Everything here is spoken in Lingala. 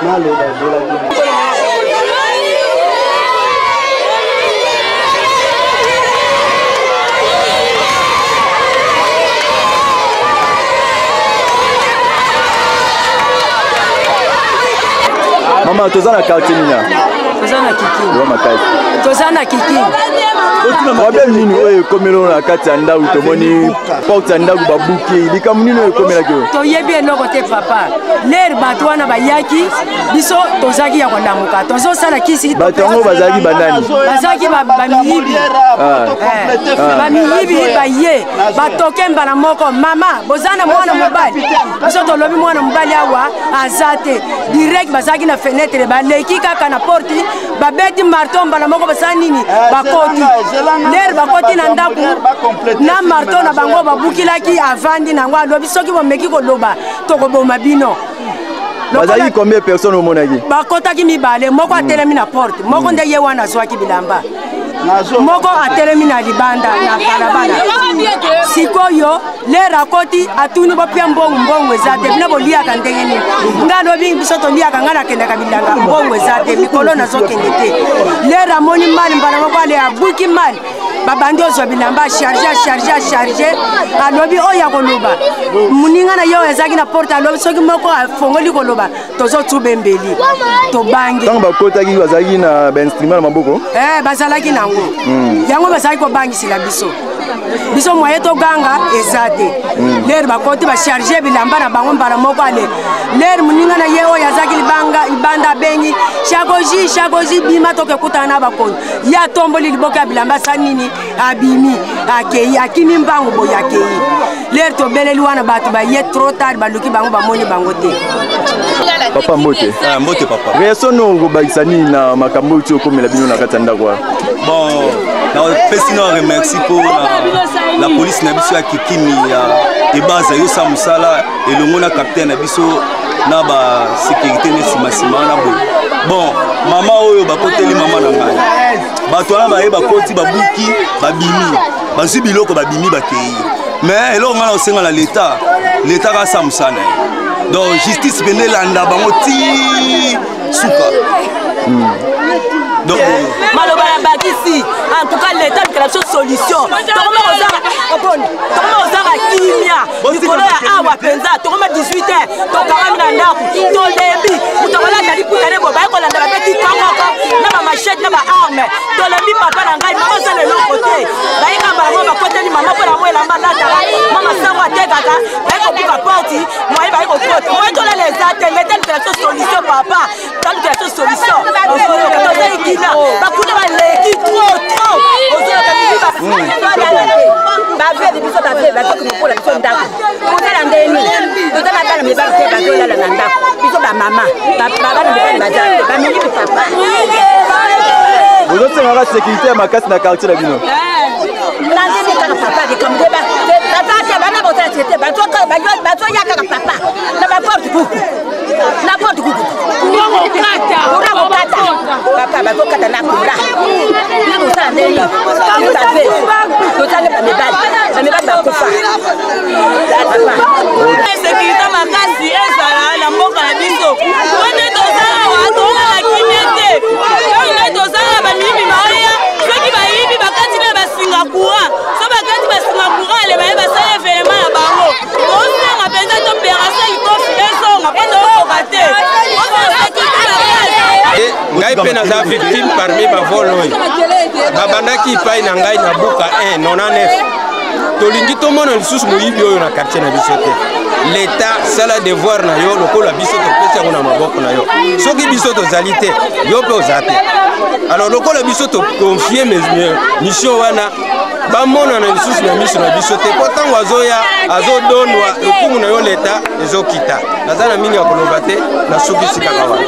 Mama, toza na quartier nini? Toza na Kikini. Wa makasi. Toza na Kikini. Problème nini oyo ekomeli oyo na kati ya ndako? Tomoni porte ya ndako babuki. Likambo nini oyo ekomelaki oyo? Toyebi eloko te papa. Lere bato wana bayaki, biso tozalaki ya kolamuka, tozosala kisi. Bato yango bazalaki banani? Bazalaki bamiyibi. Bamiyibi baye batoke mbala moko. Mama, boza na mwana mobali? Biso tolobi mwana mobali awa aza te. Direct bazalaki na fenetre, baleki kaka na porte, babeti marteau mbala moko, basala nini, bakoti. Lere bakoti na ndako na marteau na bango, babukilaki, avandi nango, alobi soki bomeki koloba tokoboma bino. Bazalaki combien personne omonaki? Bakotaki mibale, moko atelemi na porte, moko nde ye wana azwaki bilamba, moko atelemi na libanda na balabala. Sikoyo lere akoti, atuni bopia mbongo, mbongo eza te, bino boliaka ndenge nini? Nga alobi biso toliaka, nga nakendaka bilanga, mbongo eza te, mikolo nazokende te. Lere amoni mali mbala moko, ale abuki mali, babandi ozwa bilamba, acharge, acharge, acharge. Alobi oyo akoloba, moninga na ye oyo azalaki na porte alobi soki moko afongoli koloba tozotuba mbeli, tobangi. Ntango bakotaki, bazalaki na bainstrument na maboko? Bazalaki nango. Yango bazalaki kobangisela biso. Biso moye toganga eza te. Lere bakoti, bacharge bilamba na bango mbala moko. Ale lere moninga na ye oyo azalaki libanda abengi Shakoji, Shakoji, bima tokekutana na bakonzi. Ye atomboli liboka ya bilamba, asali nini, abimi, akei, akimi mbangu boye, akei. Lere tobeleli wana, bato baye trop tard, baluki bango, bamoni bango te. Papa, mbote. Ah, mbote papa. Réaction no, okobakisa nini na makambo oyo ti okomela bino na kati ya ndako wana? Bon, napesi na remercie mpo na la police na biso ya Kikimi ya Ebaza, yosala mosala elongo na capitaine na biso na basécurité ne nsima wana boye. Bon, mama oyo bakoteli, mama na ngai, bato wana baye, bakoti, babuki, babimi, bazwi biloko, babimi, bakei. Mais eloko ngai na kosenga na leta, leta kasa mosala na ye, donc justice pene elanda bango ti suka. Donc maloba ya bakisi, en tout cas leta alukela biso solution. Tokoma kozanga, tokoma kozanga kimia likolo ya awa mpenza. Tokoma 18 heures, tokangami na ndako, tolembi. Moto akolanda liputa ne boye, baye kolanda, babeti kongoko na bamachete na baarme. Tolembi papa na ngai. Mama osala eloko te, bayeka mbala moko, bakoteli mama mpo na mo elamba alataka, mama sango atekaka, baye kobuka porte, moye baye kokota, moye tolala eza te. Leta alukela biso solution papa, talukela biso solution. Ozoloka tozali kina, bakuna baleki trop trop, ozoloka baveve biso, baveve bazoki kokola biso ndako, kozala ndeni toza na bana mibali te, bazolala na ndako. Biso bamama, bana mibali baza te, bamilibi papa. Bozosengaka sécurité ya makasi na quartier na bino? Na ndenge kaka papa, likambo te, baza te, bana bozala te, bazoya kaka papa na baporte kuku, na porte kuku, courant kokata papa, bazokata na courant. Bino bosala ndenge bave, tozange bamibali, bamibali bakufa papa. Sécurité makasi ezala na mboka na biso po nde toza awa, tolala kimia te. Oyo nde tozala, bamiyibi baoya, soki bayibi, bakati na basinga courant, so bakati basinga courant, ale baye basala événement na bango. Tosenga mpenza to opération Likofi ezonga mpo toyokoka te. Sécurité makasi. Ngai mpe naza victime parmi bavol oyo babandaki epai na ngai na buka 1 99. Tolingi tomona lisusu moyibi oyo na quartier na biso te. Leta, sala devoir na yo lokola biso topesi yango na maboko na yo. Soki biso tozali te, yo mpe oza te. Alors lokola biso toconfie mission wana, bamonana lisusu na miso na biso te, mpo ntango azoya azodonwa, lokumu na yo leta ezokita. Naza na mingi ya koloba te, nasukisi kaka wana.